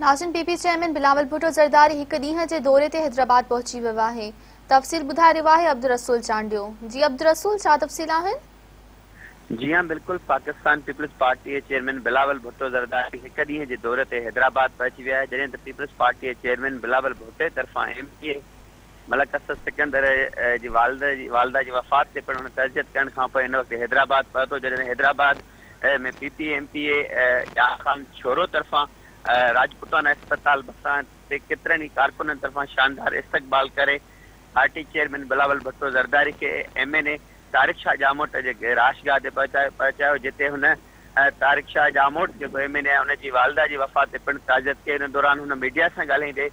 ناظرين P P chairman Bilawal Bhutto Zardari هڪ ڏينهن جي دوري تي حيدرآباد پهچي ويو آهي تفصيل ٻڌائي رهيو آهي عبدالرسول چانڊيو جي عبدالرسول ڇا تفصيل آهن؟ جي ها بلڪل پاڪستان پيپلز پارٽي جي چيئرمين بلاول ڀٽو زرداري هڪ ڏينهن جي دوري تي حيدرآباد پهچي ويا آهي جڏهن ته پيپلز پارٽي جي چيئرمين بلاول ڀٽي طرفان ايم پي اي ملڪ اسد سڪندر جي والده جي وفات تي پڻ هن تعزيت ڪرڻ کانپوء هن وقت حيدرآباد پهتو جڏهن Hyderabad ۾ P P M P A Jam Khan Shoro طرفان راجپوتانا اسپتال ڀرسان تي ڪيترن ئي ڪارڪنن طرفان شاندار استقبال ڪري پارٽي چيئرمين بلاول ڀٽو زرداري کي M N A Tariq Shah Jamot جي رهائشگاهه تي پهچايو جتي هن طارق شاهه ڄاموٽ جيڪو ايم اين اي آهي ان جي والده جي وفات تي پڻ تعزيت ڪئي ان دوران هن ميڊيا سان ڳالهائيندي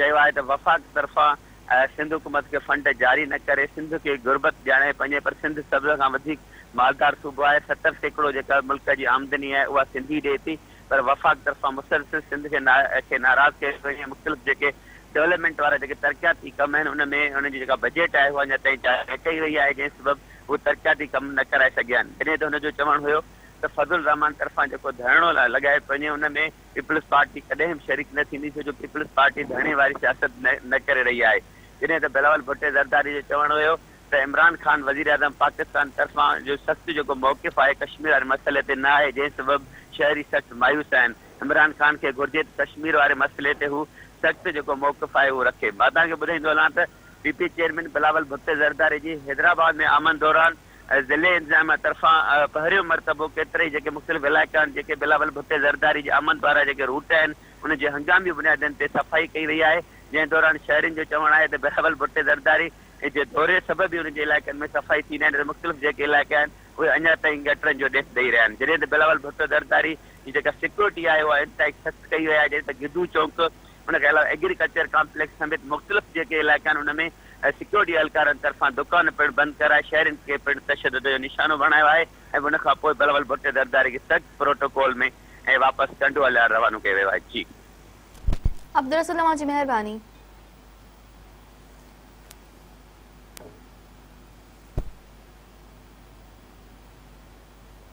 چيو آهي ته وفاق طرفان سنڌ حڪومت کي فنڊ جاري نه ڪري سنڌ کي غربت ڄاڻائي پڃي پر سنڌ سڀ کان وڌيڪ مالدار صوبو آهي، 70% جيڪا ملڪ جي آمدني آهي اها سنڌ ئي ڏئي ٿي پر وفاق طرفان مسلسل سنڌ کي کي ناراض ڪيو پيو وڃي مختلف جيڪي ڊولپمينٽ وارا جيڪي ترقياتي ڪم آهن ان ۾ انهن جي جيڪا بجيٽ آهي اها اڃا تائين جاري نه ڪئي وئي آهي جنهن سبب هو ترقياتي ڪم نه ڪرائي سگهيا آهن جڏهن ته هن جو چوڻ هيو ته فضل الرحمان طرفان جيڪو ڌرڻو لڳايو پيو وڃي ان ۾ پيپلز پارٽي ڪڏهن به شريڪ نه ٿيندي ڇو جو پيپلز پارٽي ڌرڻي واري سياست نه ڪري رهي آهي جڏهن ته بلاول ڀٽي زرداري جو چوڻ هيو ته عمران خان وزيراعظم پاڪستان طرفان جو سخت جيڪو موقف آهي ڪشمير واري مسئلي تي نه آهي جنهن سبب شهري سخت مايوس آهن عمران خان کي گهرجي ته ڪشمير واري مسئلي تي هو سخت جيڪو موقف آهي اهو رکي مان توهان کي ٻڌائيندو هلان ته P P chairman Bilawal Bhutto Zardari جي حيدرآباد ۾ آمد دوران ضلعي انتظاميا طرفان پهريون مرتبو ڪيترائي جيڪي مختلف علائقا آهن جيڪي بلاول ڀٽي زرداري جي آمد وارا جيڪي روٽ آهن ان جي هنگامي بنيادن تي صفائي ڪئي وئي آهي جنهن دوران شهرين جو چوڻ آهي ته بلاول ڀٽي زرداري جي دوري سبب ئي انهن جي علائقن ۾ صفائي ٿي ناهي نه ته مختلف جيڪي علائقا آهن اهي اڃا تائين گٽرن جو ڏيک ڏئي رهيا آهن جڏهن ته بلاول ڀٽو زرداري جي جيڪا سيڪيورٽي آهي اها انتهائي سخت ڪئي وئي آهي جڏهن ته گدو چونڪ ان کان علاوه ايگريڪلچر ڪامپليڪس سميت مختلف جيڪي علائقا آهن ان ۾ سيڪيورٽي اهلڪارن طرفان دڪان پڻ بند ڪرائي شهرين کي پڻ تشدد جو نشانو بڻايو آهي ۽ ان کان پوء بلاول ڀٽي زرداري کي سخت پروٽوڪول ۾ ۽ واپس ٽنڊو الهيار روانو ڪيو ويو آهي. جي. عبدالرسول اوهان جي مهرباني.